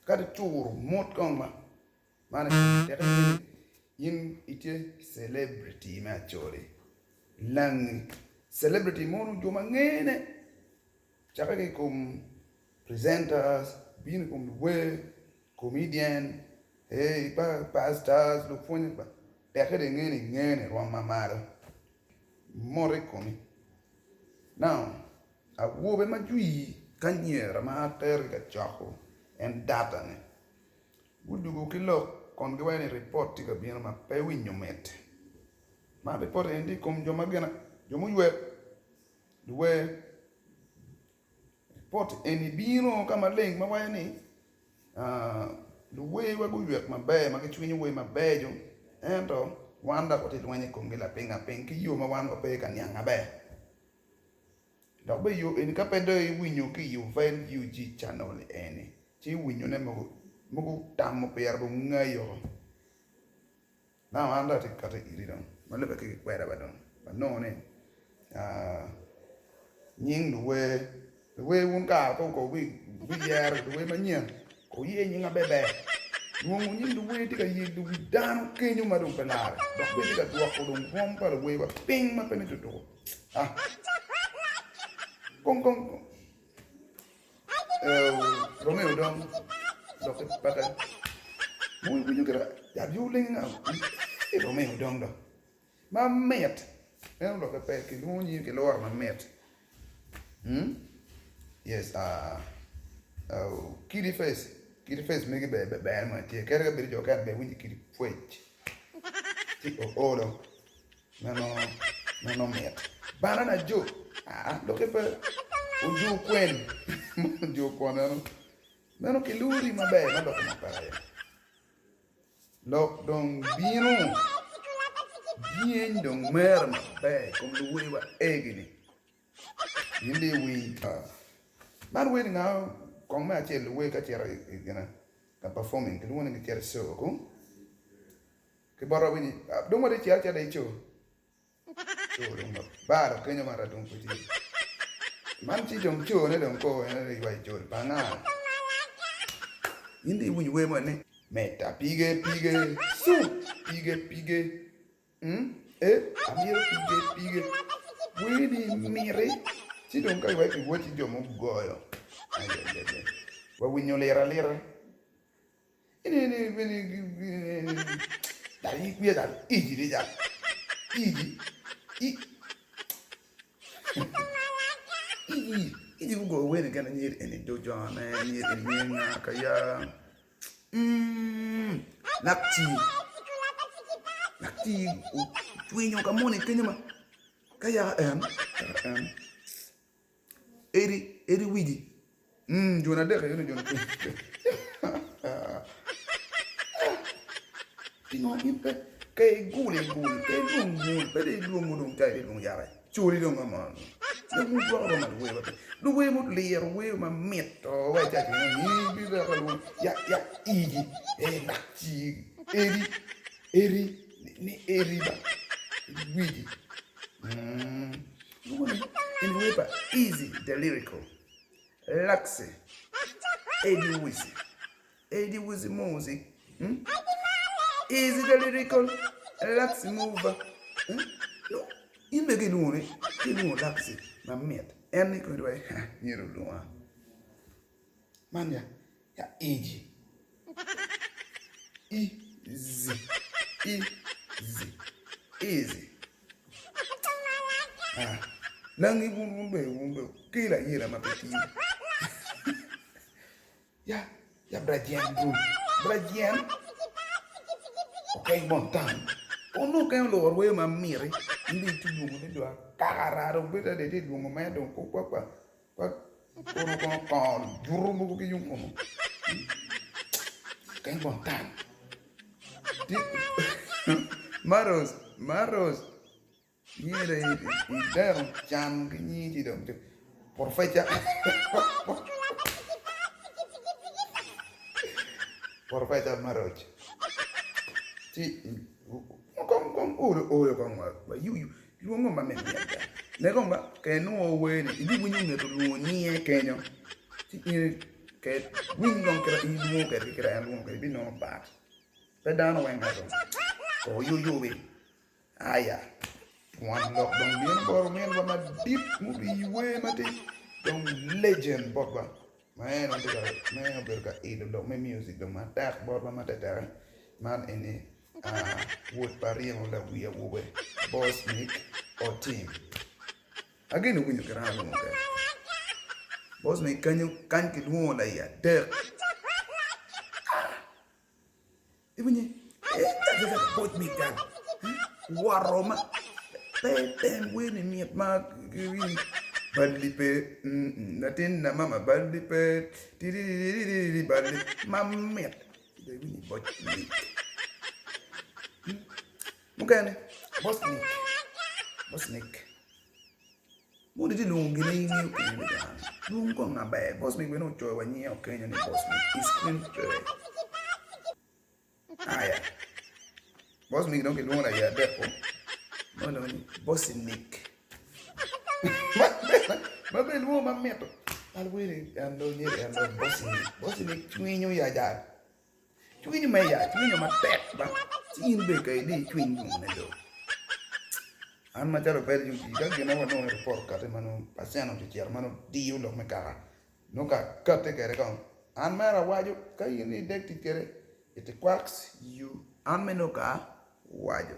Kadi curo mot kong ma man aye teke inge ni in itye celebrity me Acholi langi celebrity mono jo ma ngene cake ki i kom presenters bino i kom luwer comedian pastors lupwonye teke dong inge ni ingene i rwom ma malo mot i komi now Awobe ma jwi ki anyira ma atergi ka coko en data-ni gudwogo ki lok kun giwaco ni ripot tye ka bino ma pe winyo mit. Man ripot eni tye i kom jo ma gin jo muywek luwer. Ripot eni bino ka maleng ma waco ni luwerwa guywek maber ma gicwinyo wer mabeco ento wan dok watye ka lweny i komgi lapiny lapiny ki yo ma wan wape ka niang maber. Dok bene yo eni ka pe dong iwinyo ki i Ovel UG channel eni ci iwinyo ne mogo mogo tamo pire dong ngayi oko. Now an dong atye ka kati iri dong ma lube ki kweda ba dong anongo ni nying luwer luwer wun kara pe wubiyero luwer manyen Oye nyinga ber ber. Lwongo nying luwer tye ka yelo wi dano kenyo ma dong pe lare dok bene tye ka dwoko dong rwom pa luwer wa piny ma pe ni tutuko. Ah. Kong kong eh, Romeo dong dok peke. Mo iwinyo kite yat yo ling nga. Eh, Romeo dong dong. Mamit. Meno lokke pe kilwongo nyingi kilworo mamit. Hmm? Yes, ah, oh, kidi face, kidi face megi ber ber ber mo tye. Kadi ka bedo jo kene ber winyo kidi pwec. Ci oolo. Meno meno mit. Banana jo. Ah, lokke pe ojo kwen. Ojo kwon meno. Meno kiluri maber ma lokke ma peke. Lok dong bino, dyeny dong mere maber i kom luwewa egi-ni. In dong iwiny. Man wer nga kong me acel luwer ka cito i gine ka performing kilwongo ni gicito i show ku ki bota winyi dong watye cito acita i show. Co dong mabalo kenyo mada dong pe tye. Man ci dong cone dong ko en aye ywayo col pa anga? In dong iwinyo wer moni ni meta pige pige su pige pige mm eh amito pige pige wer ni miti ci dong ka iweko iwoti jo mugoyo ayayaya wawinyo lira alira. Eri eri wigi mm joni adek aye ni joni pingo in pe ka igul igul ka ilwong gul pe dong ilwongo dong ca ilwongo yaka coli dong ka mono dong wudwoko romo luwer wa piny luwer muliro wer mamit to wa ca ya ya igi ee lak ci eri eri ni eri ba wigi mm. In wer pa Eazy the Lyrical, Luxy, Eddie Wizzy, Eddie Wizzy Muzi, hmm? Eazy the Lyrical, Luxy Mover. Hmm? No, in bene kilwongo ni kilwongo Luxy mamit. En ni kodi wai ha myero olwonga. Man ya ya Eazy. Easy. Easy. Easy. Langi wun wun bene wun bene wukelo ayela ma pe tiyo. Ya ya Brajen dul Brajen okeng bon tam onongo keng oloro wer ma miti in dong itye lwongo ni dong akaka raro bedo adada itye lwongo mere dong kwa kwa kwa kono kono kongo juto mogo ki yung kunu okeng bon tam. Maros, Maros, myero ideno can ki nyingi ci dong Profeca, Profeca Maroc, ci kong kong olo olo kong wa yuyu lwongo ma mit mit da ne kong ba ka inongo wer ni ibiwinyo nget olwongo nyinge kenyo ci in. Ked winy kong kit ma in ilwongo kwede ki kit ma en lwongo kwede ibinongo pat. Pe dano weng ento kor yuyubi aya twon lok dong bino bot ominwa madit murii wer matir dong legend botwa ma en tye ka ma en obedo ka ilo lok me music dong matek botwa ma tetek man eni wod pa Ryemo lawi awobe Bosmic Otim. Ageno winyo kit ma alwongo kwede. Bosmic kenyo kany kilwongo laiye adek. Iwinye? Bosmic gang woto ma pe tem wer ni mit ma balli pe latin na mama balli pe tiririri balli ma mit iwinyo Bosmic mukene Bosmic Bosmic Moni tye lwongo gin ma in ingeyo kenyo ni dano. Lwong kong maber. Bosmic bene ocoyo wa nyinge kenyo ni Bosmic i screen tray. Aya. Bosmic dong kilwongo laiye adek ko. Moni dong ni Bosmic. Ma bene lwongo ma mito. Pal wele en dong nyeri en dong Bosmic. Bosmic cwinyo ya jal. Cwinyo me ya, cwinyo matek ba, ci in bene ka idi icwiny lwongone do. An macalo value ji, ka gin ma wanongo i report okati ma nongo percent ocito ma nongo diyo lok me kaka, nongo ka akati kwede kong, an mere awaco ka in idek tic kwede, it quacks you. An me nongo ka awaco.